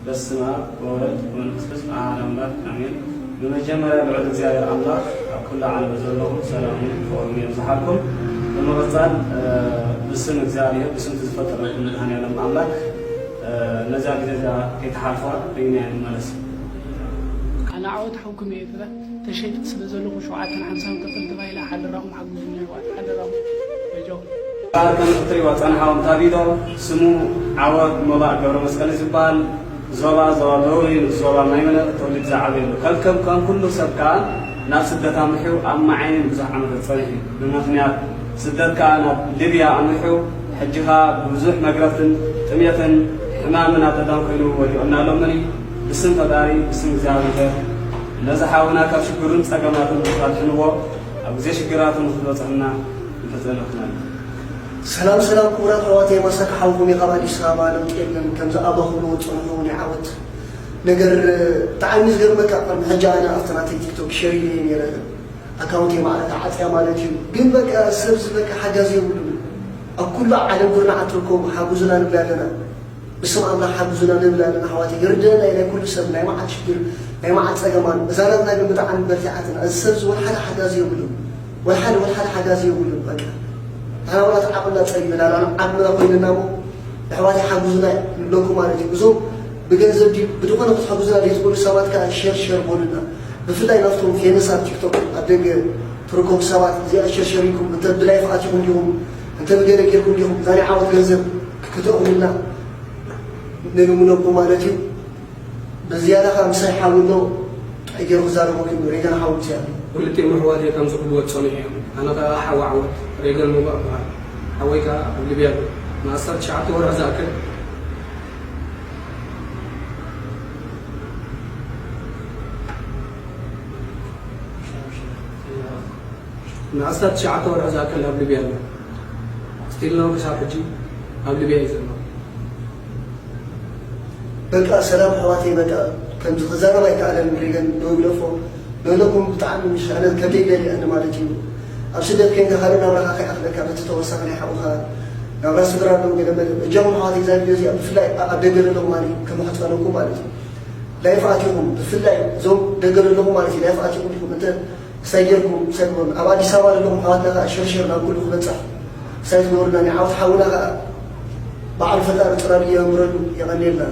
በስመ አብ ወወልድ ወመንፈስ ቅዱስ አሐዱ አምላክ አሜን። ብመጀመርያ ልዑል እግዚኣብሔር ኣምላኽ ኣብ ኩሉ ዓለም ዘለኹም ሰላሙን ፍቕሩን የብዝሓልኩም። ብምቕጻል ብስም እግዚኣብሔር ብስም ዝፈጠረኩም መድኃኔዓለም ኣምላክ ነዛ ግዜ እዚኣ ከይትሓልፋ ርኢና ንመለስ። ኣነ ዓወት ሓውኩም እየ ትብለ ተሸይጥ ስለ ዘለኹ ሸውዓተን ሓምሳን ቅጽል ተባሂለ ሓደራኹም ሓግዙኒ ኣሕዋት ሓደራኹም በጃኹም። በዓል ከም እትሪእዋ ጸንሓዎም ታቢዶ ስሙ ዓወት ሞባእ ገብረ መስቀል ዝበሃል ዞባ ዞባ ደቡብ እዩ። ዞባ ማይመነ ተወሊዱ ዝዓበየሉ ከልከም ከም ኩሉ ሰብ ከኣ ናብ ስደት ኣምሪሑ ኣብ መዓይን ብዙሕ ዓመታት ጸኒሑ እዩ። ብምኽንያት ስደት ከኣ ናብ ሊብያ ኣምሪሑ ሕጂ ከኣ ብብዙሕ መግረፍትን ጥሜትን ሕማምን ኣብ ደዳን ኮይኑ ወዲቑና ኣሎ። እምበሪ ብስም ፈጣሪ ብስም እግዚኣብሔር ነዚ ሓውና ካብ ሽግሩን ጸገማቱን ንኽታድሕንዎ ኣብ ግዜ ሽግራቱ ንኽትበጽሑና ንሕጸነኹም ኣለና። ሰላም ሰላም ክቡራት ኣሕዋተይ፣ ማሳካ ሓውኩም እየ ካብ ኣዲስ ኣበባ። ለውጢ የለን ከምዚ ኣባኹም ወጽንሑ ንዓወት። ነገር ብጣዕሚ ዝገርመካ ቅድሚ ሕጂ ኣነ ኣብቲ ናተይ ቲክቶክ ሸር ኢለ ነይረ ኣካውንተይ ማዕረ ተዓጽያ ማለት እዩ። ግን በቃ ሰብዚ በቃ ሓጋዚ የብሉን። ኣብ ኩሉ ዓለም ኩርናዓት ትርከቡ ሓጉዙና ንብል ኣለና። ብስም ኣምላኽ ሓግዙና ንብል ኣለና ኣሕዋተይ። ይርደአና እዩ ናይ ኩሉ ሰብ ናይ መዓት ሽግር ናይ መዓት ጸገማን። እዛ ናትና ግን ብጣዕሚ በርቲዓትና። እዚ ሰብዚ ወላ ሓደ ሓጋዚ የብሉን። ወላ ሓደ ወላ ሓደ ሓጋዚ የብሉን። በቃ ንሕና ወላ እቲ ዓቕምና ጸቢብና ንሕና ዓቕምና ኮይንና እሞ ኣሕዋተይ ሓግዙና ንብለኩም ማለት እዩ። እዞም ብገንዘብ ድዩ ብድኾነ ክትሕግዙና ዘይትኽእሉ ሰባት ከኣ ሸር ሸር በሉና። ብፍላይ ናብቶም ፌመስ ኣብ ቲክቶክ ኣብ ደገ ትርከቡ ሰባት እዚኣ ሸር ሸር ኢልኩም እንተ ብላይፍ ኣቲኹም ዲኹም እንተ ብገለ ጌርኩም ዲኹም እዛ ናይ ዓወት ገንዘብ ክትእኽሉና ንልምነኩም ማለት እዩ። ብዝያዳ ከኣ ምሳይ ሓዊ ኣሎ፣ እንታይ ገይሩ ክዛረበኩም እዩ? ሬጋን ሓዊ ምሳይ ኣሎ። ክልቲኦም ኣሕዋተይ ከምዚ ክብልዎ ዝጸንሑ እዮም። ኣነ ከኣ ሓዊ ዓወት፣ ሬጋን ሞባእ እበሃል። ሓወይ ከኣ ኣብ ሊብያ ኣሎ። ንኣስታት ትሽዓተ ወርሒ ዝኣክል ንኣስታት ትሽዓተ ወርሒ ዝኣክል ኣብ ሊብያ ኣሎ። ስቲል ነው ክሳብ ሕጂ ኣብ ሊብያ እዩ ዘሎ። በቃ ሰላም ኣሕዋተይ፣ በቃ ከምዚ ክዛረብ ኣይከኣለን። ሪገን ደው ግደፎ ንብለኩም ብጣዕሚ ምሽ ኣነ ከብደይ ገሊኣኒ ማለት እዩ። ኣብ ስደት ኮይንካ ካልእ ናብራኻ ከይኣኽለካ በቲ ተወሳኺ ናይ ሓውኻ ናብራ ስድራ ኣለዉ ገለ መለ። በጃኹም ኣሕዋተይ እዛ ቪድዮ እዚኣ ብፍላይ ኣብ ደገ ዘለኹም ኣነ ከመሓጽነኩም ማለት እዩ። ላይፍ ኣቲኹም ብፍላይ እዞም ደገ ዘለኹም ማለት እዩ ላይፍ ኣቲኹም ዲኹም እንተ ክሳይ ጌርኩም ክሳይ ትገብሩና። ኣብ ኣዲስ ኣበባ ዘለኹም ኣሕዋትና ከኣ ሸርሸር ናብ ኩሉ ክበጽሕ ክሳይ ትገብሩና። ናይ ዓወት ሓውና ከኣ በዓል ፈጣሪ ጽላሉ የንብረሉ። የቐንየልና።